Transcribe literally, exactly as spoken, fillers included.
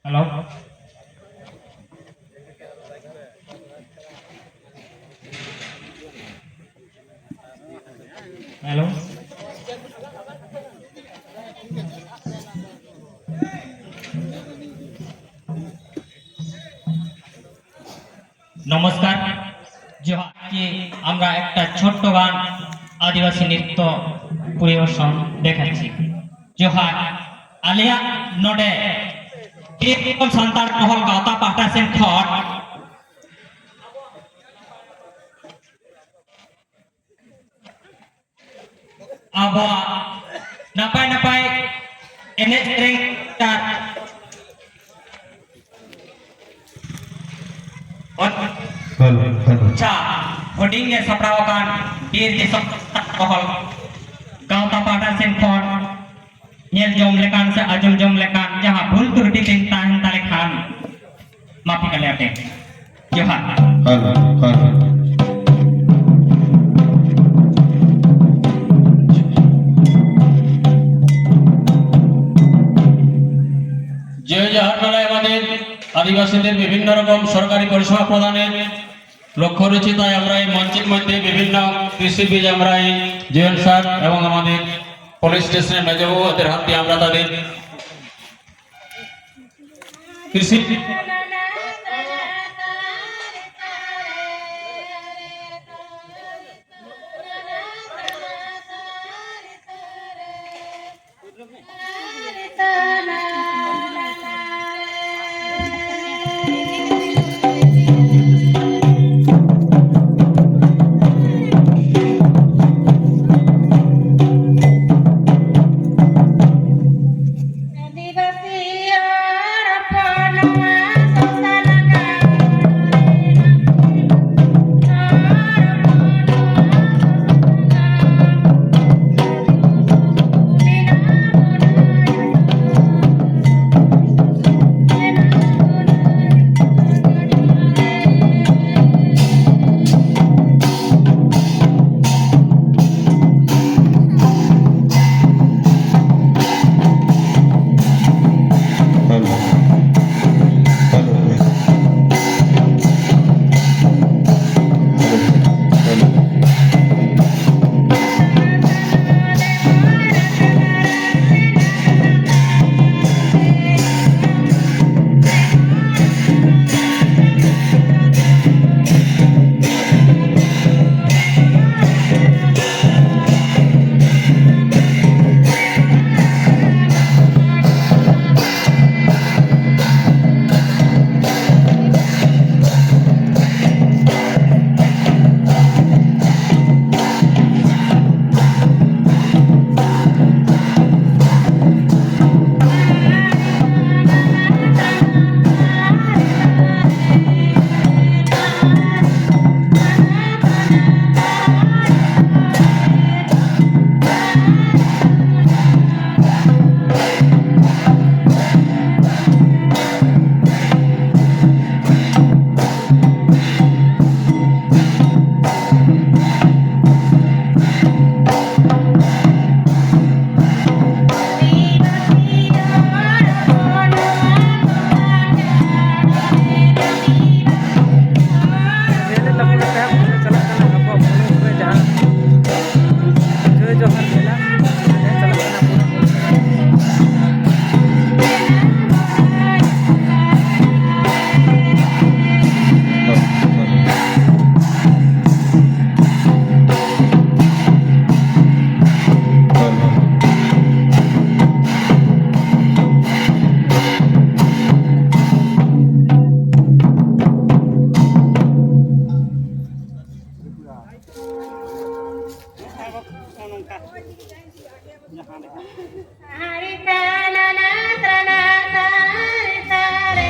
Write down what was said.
Hello. Hello. নমস্কার। ᱡᱚᱦᱟᱨ᱾ ᱠᱤ ᱟᱢᱨᱟ ᱮᱠᱴᱟ ᱪᱷᱳᱴᱴᱚ ᱜᱟᱱ ᱟᱹᱫᱤᱵᱟᱹᱥᱤ ᱱᱨᱤᱛᱛᱚ ᱯᱚᱨᱤᱵᱮᱥᱚᱱ ᱫᱮᱠᱷᱟᱪᱪᱷᱤ᱾ ᱡᱚᱦᱟᱨ᱾ ᱟᱞᱮᱭᱟᱜ ᱱᱚᱰᱮ ᱵᱤᱨᱵᱷᱩᱢ ᱥᱟᱱᱛᱟᱲ ᱢᱚᱦᱚᱞ ᱜᱟᱶᱛᱟ ᱯᱟᱦᱴᱟ ᱥᱮᱱ ᱠᱷᱚᱱ ᱟᱵᱚᱣᱟᱜ ᱱᱟᱯᱟᱭ ᱱᱟᱯᱟᱭ ᱮᱱᱮᱡ ᱥᱮᱨᱮᱧ ᱟᱨ ᱦᱮᱞᱳ, ᱦᱮᱞᱳ᱾ ᱟᱪᱪᱷᱟ, ᱦᱩᱰᱤᱧ ᱨᱮ ᱥᱟᱯᱲᱟᱣ ᱟᱠᱟᱱ ᱵᱤᱨ ᱫᱤᱥᱚᱢ ᱢᱚᱦᱚᱞ ᱜᱟᱶᱛᱟ ᱯᱟᱦᱴᱟ ᱥᱮᱱ ᱠᱷᱚᱱ ᱧᱮᱞ ᱡᱚᱝ ᱞᱮᱠᱟᱱ ᱥᱮ ᱟᱸᱡᱚᱢ ᱡᱚᱝ ᱞᱮᱠᱟᱱ ᱡᱟᱦᱟᱸ ᱵᱷᱩᱞ ᱛᱨᱩᱴᱤ ᱛᱤᱧ ᱛᱟᱦᱮᱱ ᱛᱟᱞᱮ ᱠᱷᱟᱱ ᱢᱟᱯ ᱠᱟᱞᱮ ᱟᱯᱮ᱾ ᱡᱚᱦᱟᱨ᱾ Hello, hello. যে যাহার মেলায় আমাদের আদিবাসীদের বিভিন্ন রকম সরকারি পরিষেবা প্রদানের লক্ষ্য রয়েছে, তাই আমরা এই মঞ্চের মধ্যে বিভিন্ন কৃষিবিদ, আমরা এই জুয়েল স্যার এবং আমাদের পুলিশ স্টেশনের মেজবাবু, ওদের হাত দিয়ে আমরা তাদের কৃষি ᱦᱟᱨᱤ ᱛᱟᱱᱟ ᱱᱟ ᱛᱨᱟᱱᱟ ᱛᱟᱨᱤ ᱛᱟᱨᱮ᱾